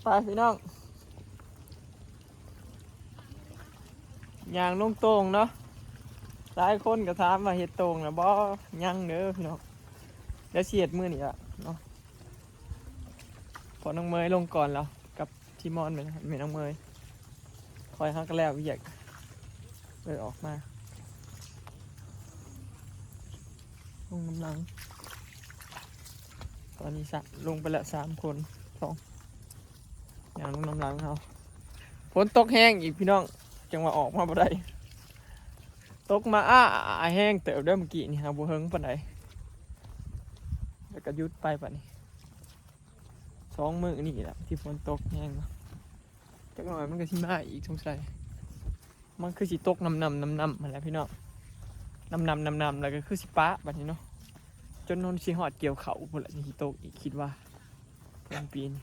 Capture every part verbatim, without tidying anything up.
ไปพี่น้อง ย่างลงโต่งเนาะ หลายคนก็ถามว่าเฮ็ดโต่งแล้วบ่ ยังเด้อพี่น้อง เดี๋ยวสิเฮ็ดมื้อนี้ละเนาะ พอน้องเมยลงก่อนแล้ว กับทีมอนแม่น แม่นน้องเมย คอยเฮาก็แล้วเวียก เลยออกมา ลงนำหลัง ตอนนี้สะ ลงไปละสามคน สอง ย่างลงนำหลังเฮา ฝนตกแฮงอีกพี่น้อง จังว่าออกมาบ่ได้ ตกมาอ้า แฮงเติบเด้อเมื่อกี้นี่ หาบ่เฮิงปานใด แล้วก็หยุดไปบัดนี้ สองมื้อนี่แหละที่ฝนตกแฮงเนาะ จักหน่อยมันก็สิมาอีกสงสัย มันคือสิตกนำๆๆๆ หั่นแหละพี่น้อง นำๆๆๆ แล้วก็คือสิปะบัดนี้เนาะ จนฮอดสิฮอดเกี่ยวข้าวพู้นแหละ สิตกอีก คิดว่า ต้นปีนี้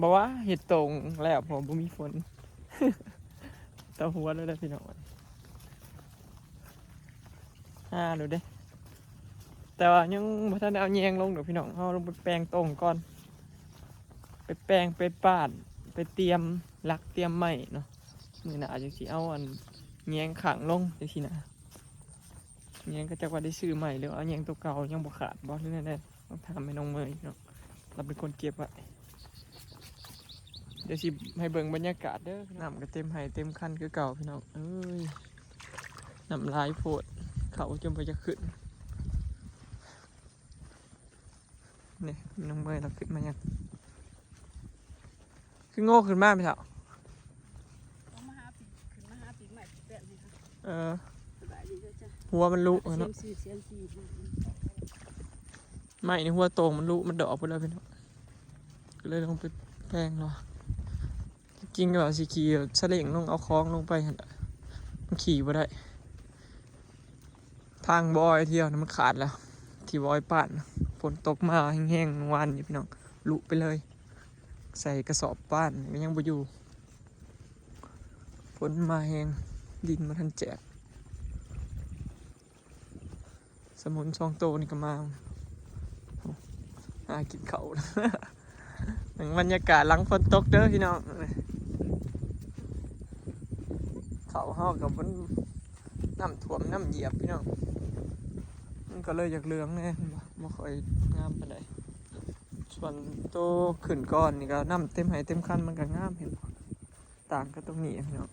บ่ว่าเฮ็ดโต่งแล้ว เพราะบ่มีฝน ตาหัวเลยเด้อพี่น้อง อ่า ดูเด้ แต่ว่ายังบ่ทันได้เอาแยงลงดอกพี่น้อง เฮาลงไปแปลงโต่งก่อน ไปแปลง ไปปาด ไปเตรียมหลักเตรียมไม้เนาะ มื้อหน้าจั่งสิเอาอันแยงข้างลงจั่งซี้นะ แยงก็จักว่าได้ซื้อใหม่หรือเอาแยงตัวเก่ายังบ่ขาดบ่ หรือแนวใด ต้องถามแม่น้องเมยเนาะ เราเป็นคนเก็บไว้ เดี๋ยวสิให้เบิ่งบรรยากาศเด้อ น้ำก็เต็มไฮ่เต็มคันคือเก่าพี่น้องเอ้ย น้ำหลายโพด เขาจนบ่อยากขึ้น นี่น้องเมยเราขึ้นมายัง คือโง่ขึ้นมาพี่เฒ่า เอามาหาปี ขึ้นมาหาปีใหม่ปีแปดนี่ค่ะ เออ สบายดีเด้อจ้ะ หัวมันลุ เสีย เนาะ งสี่เสียงสี่ ไม้นี่หัวโต่งมันลุ มันดอกไปแล้วพี่น้อง ก็เลยลงไปแปลงรอ จริงๆก็สิขี่สลิงลงเอาของลงไปหั่นล่ะ มันขี่บ่ได้ ทางบ่อยเที่ยวนะมันขาดแล้ว ที่บ่อยป้าน ฝนตกมาแฮงๆ เมื่อวานนี้พี่น้อง ลุไปเลย ใส่กระสอบป้านก็ยังบ่อยู่ ฝนมาแฮง ดินบ่ทันแจก สมุนสองโตนี่ก็มา หากินข้าว บรรยากาศหลังฝนตกเด้อพี่น้อง ข้าวเฮากับมันน้ำท่วมน้ำเหยียบพี่น้อง มันก็เลยอยากเหลืองแน่ บ่ บ่ค่อยงามปานใด ส่วนโตขึ้นก่อนนี่ก็น้ำเต็มไฮ่เต็มคัน มันก็งาม เห็นบ่ ต่างกับตรงนี้พี่น้อง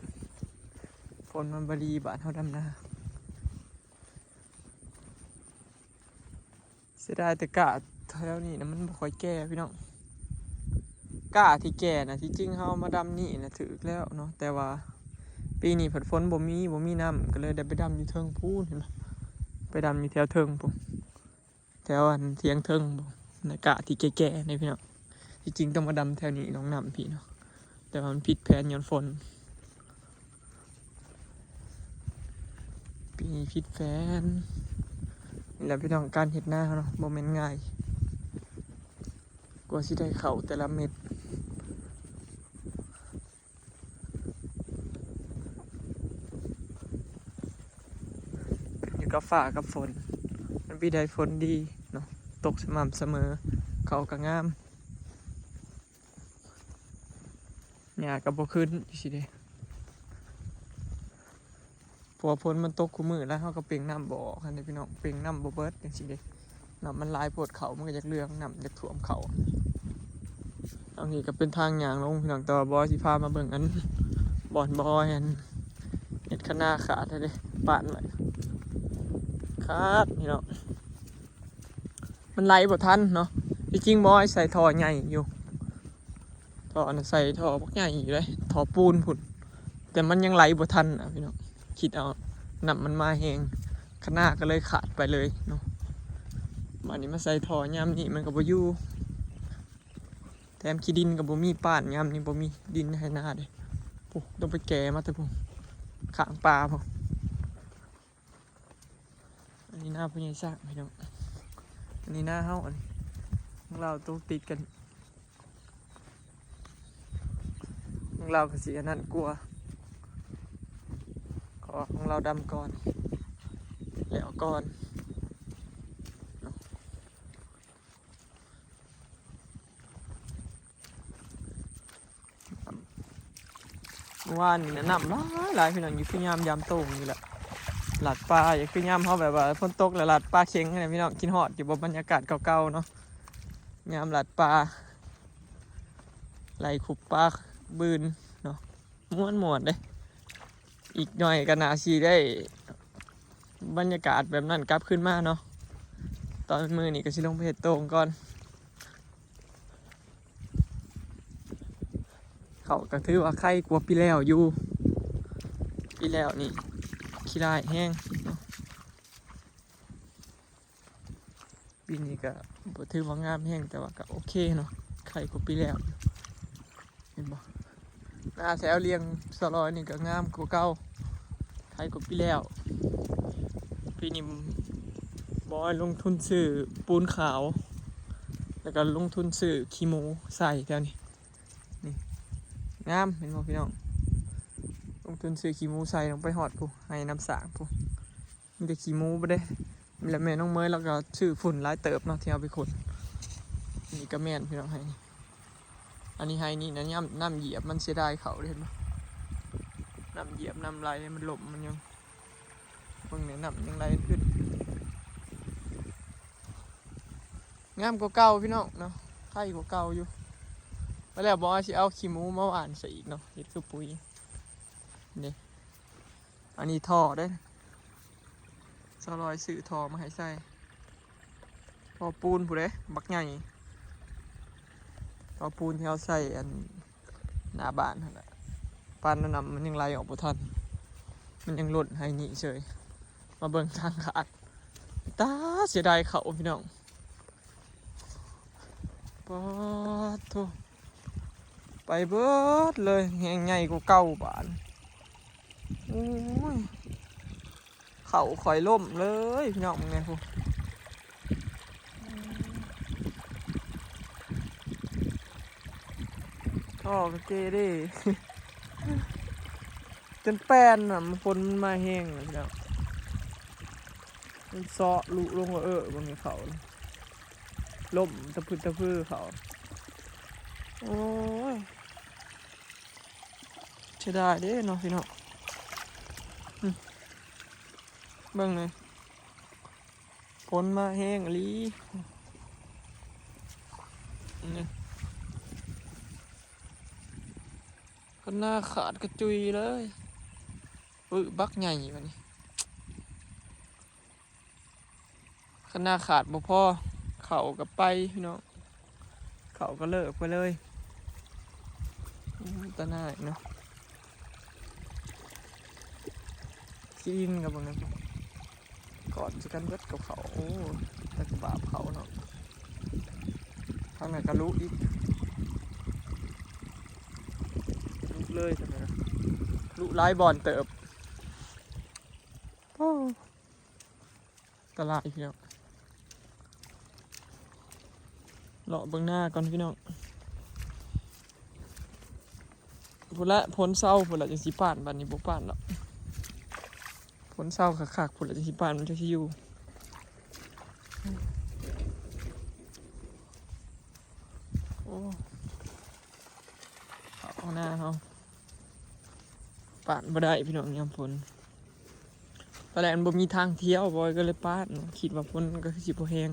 ฝนมันบ่ดีบ้านเฮาดำนา เสียดายแต่กล้าแถวนี้นะมันบ่ค่อยแก่พี่น้อง กล้าที่แก่นะ ที่จริงเฮามาดำนี่นะถืกแล้วเนาะ แต่ว่าปีนี้ผัดฝนบ่มี บ่มีน้ำ ก็เลยได้ไปดำอยู่เทิงพู้น เห็นบ่ ไปดำอยู่แถวเทิงพู้น แถวอันเถียงเทิงพู้น นะ กล้าที่แก่ๆ นี่พี่น้อง ที่จริงต้องมาดำแถวนี้หนองน้ำพี้เนาะ แต่ว่ามันผิดแผนย้อนฝน ปีนี้ผิดแผน นี่แหละพี่น้อง การเฮ็ดนาเฮาเนาะ บ่แม่นง่าย กว่าสิได้ข้าวแต่ละเม็ด อยู่กับฟ้ากับฝน มันปีใดฝนดีเนาะ ตกสม่ำเสมอ ข้าวก็งาม หญ้าก็บ่ขึ้นจั่งซี้เด้ เพราะว่าฝนมันตกคู่มื้อแล้ว เฮาก็เป่งน้ำบ่ออกหั่นเด้พี่น้อง เป่งน้ำบ่เบิดจั่งซี้เด้ น้ำมันหลายโพด ข้าวมันก็อยากเหลือง น้ำอยากท่วมข้าว อันนี้ก็เป็นทางย่างลงพี่น้อง แต่ว่าบ่สิพามาเบิ่งอัน บ่อนบ่อนอัน เฮ็ดคะน้าขาดเด้ ปาดไว้ ขาดพี่น้อง มันไหลบ่ทันเนาะ ที่จริงบ่ให้ใส่ท่อใหญ่อยู่ ท่ออันนั้นใส่ท่อบักใหญ่อยู่เลย ท่อปูนพุ้น แต่มันยังไหลบ่ทันอ่ะพี่น้อง คิดเอา น้ำมันมาแฮง คะน้าก็เลยขาดไปเลยเนาะ บัดนี้มาใส่ท่อยามนี้มันก็บ่อยู่ แถมขี้ดินก็บ่มี ปานยามนี้บ่มีดินไฮ่นาเด้ ปุ๊ ต้องไปแก่มาแต่ปุ๊ ข้างป่าพุ้น อันนี้นาพ่อใหญ่สร้างพี่น้อง อันนี้นาเฮา อันนี้ของลาวตกติดกัน ของลาวก็สิอันนั้นกว่า ขอของลาวดำก่อน แล้วก่อนเนาะ เมื่อวานนี่นะน้ำหลายหลายพี่น้อง อยู่คือยามยามโต่งนี่แหละ หลาดปลา อย่าคือยามเฮาแบบว่าฝนตกแล้วหลาดปลาเข็งนะพี่น้อง คิดฮอดอยู่บ่ บรรยากาศเก่าๆเนาะ ยามหลาดปลา ไหลขุบปลา บืนเนาะ ม่วนๆเด้ อีกหน่อยก็น่าสิได้บรรยากาศแบบนั้นกลับคืนมาเนาะ ตอนมื้อนี้ก็สิลงไปเฮ็ดโต่งก่อน เขาก็ถือว่าไคกว่าปีแล้วอยู่ ปีแล้วนี่ขี้ร้ายแฮงเนาะ ปีนี้ก็บ่ถือว่างามแฮง แต่ว่าก็โอเคเนาะ ไคกว่าปีแล้ว เห็นบ่ หน้าแถวเลียงสะลอยนี่ก็งามกว่าเก่า ไคกว่าปีแล้ว ปีนี้บอยลงทุนซื้อปูนขาว แล้วก็ลงทุนซื้อขี้หมูใส่แถวนี้ นี่ งาม เห็นบ่พี่น้อง ลงทุนซื้อขี้หมูใส่ลงไปฮอดพุ้น ไฮ่น้ำสร้างพุ้น มีแต่ขี้หมูบ่เด้ แล้วแม่น้องเมยเราก็ซื้อฝุ่นหลายเติบเนาะ ที่เอาไปขน นี่ก็แม่นพี่น้อง ไฮ่นี่ อันนี้ไฮ่นี่นะ น้ำ น้ำเหยียบมันเสียดายเขาเด้ เห็นบ่ น้ำเหยียบน้ำไหลมันล้ม มันยัง เบิ่งเนี่ย น้ำยังไหลขึ้น งามกว่าเก่าพี่น้องเนาะ ไคกว่าเก่าอยู่ แล้วบอยสิเอาขี้หมูมาหว่านใส่อีกเนาะ เฮ็ดคือปุ๋ย นี่ อันนี้ท่อเด้ สะลอยซื้อท่อมาให้ใส่ ท่อปูนพุ้นเด้ บักใหญ่ ท่อปูนที่เฮาใส่อันหน้าบ้านหั่นแหละ ปานนั้นน่ะมันยังไหลออกบ่ทัน มันยังล้นไฮ่นี่เฉย มาเบิ่งทางขาด ตาเสียดายเขาพี่น้อง ป๊าดโธ่ ไปเบิดเลย แฮงใหญ่กว่าเก่าบาด โอ้ย เขาข่อยล้มเลยพี่น้อง มึงเนี่ยพุ้น ท่อก็เกเร จนแปนน่ะ มันฝนมันมาแฮงเลยพี่น้อง มันเซาะลุลงว่า เออ บ่มีเขาเลย ล้มตะพึดตะพือเขา โอ้ย เสียดายเด้เนาะพี่น้อง อืม เบิ่งเลย ฝนมาแฮงอีหลี นี่ คันนาขาดกระจุยเลย เออ บักใหญ่บัดนี้ คันนาขาดบ่พอ เขาก็ไปพี่น้อง เขาก็เลิกไปเลย อู้ ตาหน้าอีกเนาะ ขี้ดินกับเบิ่งนะ ก่อนจะกันเบิดกับเขา โอ้ แต่กระบาบเขาเนาะ ทางไหนก็ลุอีก ลุเลยจังเลยนะ ลุหลายบ่อนเติบ โอ้ อันตรายพี่น้อง เลาะเบิ่งหน้าก่อนพี่น้อง พุ้นละ ฝนเซาพุ้นละจังสิปาน บัดนี้บ่ปานดอก ฝนเซาคักๆพุ้นละจังสิปาน มันจังสิอยู่ โอ้ เขาหน้าเขา ปานบ่ได้พี่น้อง ยามฝน ตอนแรกมันบ่มีทางเที่ยว บอยก็เลยปานเนาะ คิดว่าฝนมันก็คือสิบ่แฮง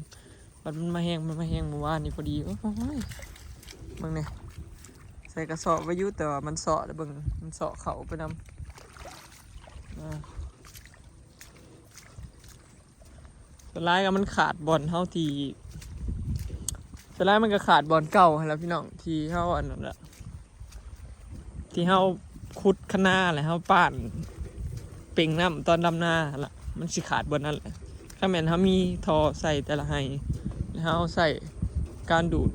บัดมันมาแฮง มันมาแฮงเมื่อวานนี้พอดี โอ้ย เบิ่งแหน่ ใส่กระสอบไว้อยู่ แต่ว่ามันเซาะแล้วเบิ่ง มันเซาะเขาไปนำ อ่า ส่วนหลายก็มันขาดบ่อนเฮาที่ ส่วนหลายมันก็ขาดบ่อนเก่าหั่นล่ะพี่น้อง ที่เฮาอันนั้นแหละ ที่เฮาขุดคันนาแหละ เฮาปานเป่งน้ำตอนดำนาหั่นล่ะ มันสิขาดบ่อนนั้นแหละ คันแม่นเฮามีท่อใส่แต่ละไฮ่ แล้วเฮาใส่การดูด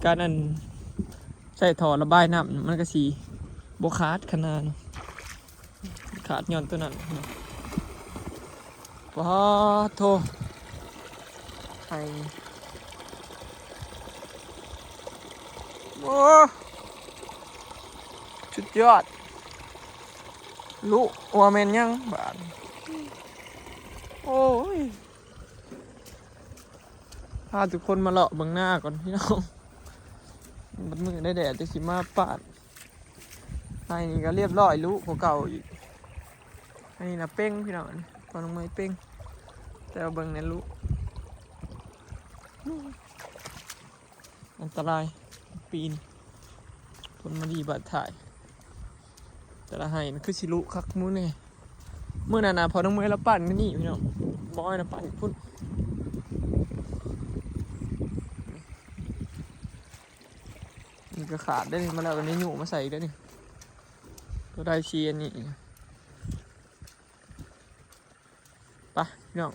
การอัน ใส่ท่อระบายน้ำ มันก็สิบ่ขาดคันนาเนาะ ขาดย้อนตัวนั้น ป๊าดโธ่ ไฮ่ โอ้ สุดยอด ลุว่าแม่นหยังบาด โอ้ย พาทุกคนมาเลาะเบิ่งหน้าก่อนพี่น้อง บัดมื้อได้แดดจะสิมาปาด ไอ้นี่ก็เรียบร้อยลุกว่าเก่าอีก อันนี้นะเป้งพี่น้อง พอน้องเมยเป้ง แต่ว่าเบิ่งในลุก อันตราย ปีน คนมาดีบาดถ่าย แต่ละไห้มันคือสิลุคักมื้อนี่มื้อนั้นนะพอน้องเมยละปั่นกันนี่พี่น้อง บอยนะปั่นพุ่น นี่ก็ขาดได้นี่มาแล้ววันนี้หนูมาใส่อีกได้นี่ ก็ได้เชียร์นี่ ไปพี่น้อง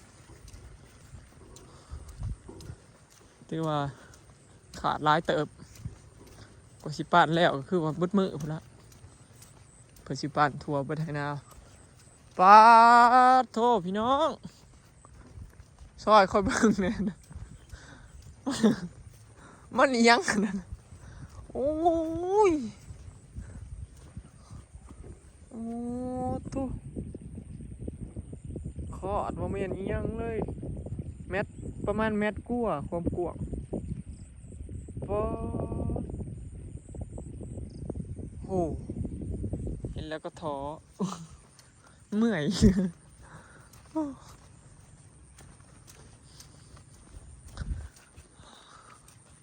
ถือว่าขาดหลายเติบ กว่าสิปั่นแล้วก็คือว่าเบิดมื้อพุ้นละ เพื่อสิปั่นทั่วเบิดไฮนา ปาดโทพี่น้อง ซอยคอยเบิ่งเนี่ย มันอิหยังขนาดนั้น โอ้ย โอ้ตุ๊ คอดว่าแม่นอิหยังเลย แมตร ประมาณแมตรกว่าความกว้าง ปอด โห เห็นแล้วก็ท้อ เมื่อย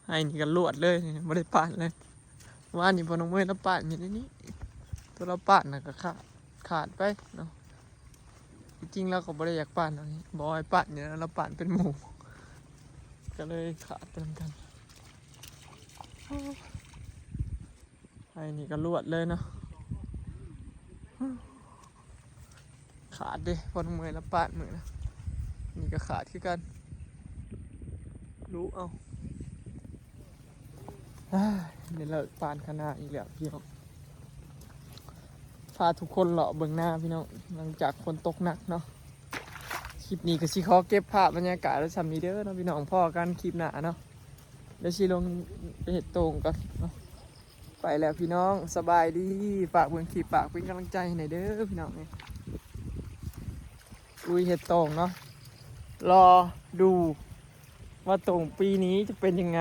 ไอ้นี่ก็ลวดเลย ไม่ได้ปาดเลย ว่านี่พอน้องเมยแล้วปาดอยู่ในนี้ ตัวเราปาดนะก็ขาด ขาดไปเนาะ จริงๆแล้วก็บ่ได้อยากปาดอันนี้ บอยปาดเนี่ยแล้วปาดเป็นหมู่ ก็เลยขาดเติมกัน ไอ้นี่ก็ลวดเลยเนาะ ขาดเด้พอน้องเมยแล้วปาดมือนะ นี่ก็ขาดคือกัน รู้เอา อ้าย เดี๋ยวเราปานคณะอีกแล้วพี่น้อง พาทุกคนเลาะเบิ่งหน้าพี่น้อง หลังจากฝนตกหนักเนาะ คลิปนี้ก็สิขอเก็บภาพบรรยากาศไว้ส่ำนี้เด้อเนาะพี่น้อง พ้อกันคลิปหน้าเนาะ เดี๋ยวสิลงไปเฮ็ดโต่งก่อนเนาะ ไปแล้วพี่น้อง สบายดี ฝากเบิ่งคลิป ฝากเป็นกำลังใจให้หน่อยเด้อพี่น้อง นี่ ลุยเฮ็ดโต่งเนาะ รอดูว่าโต่งปีนี้จะเป็นยังไง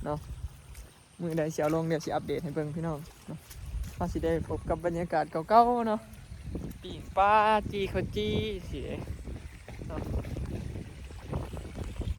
เนาะ มื้อใดสิเอาลง เดี๋ยวสิอัปเดตให้เบิ่งพี่น้องเนาะ เราสิได้พบกับบรรยากาศเก่าๆเนาะ ปิ้งปลา จี่ข้าวจี่สิ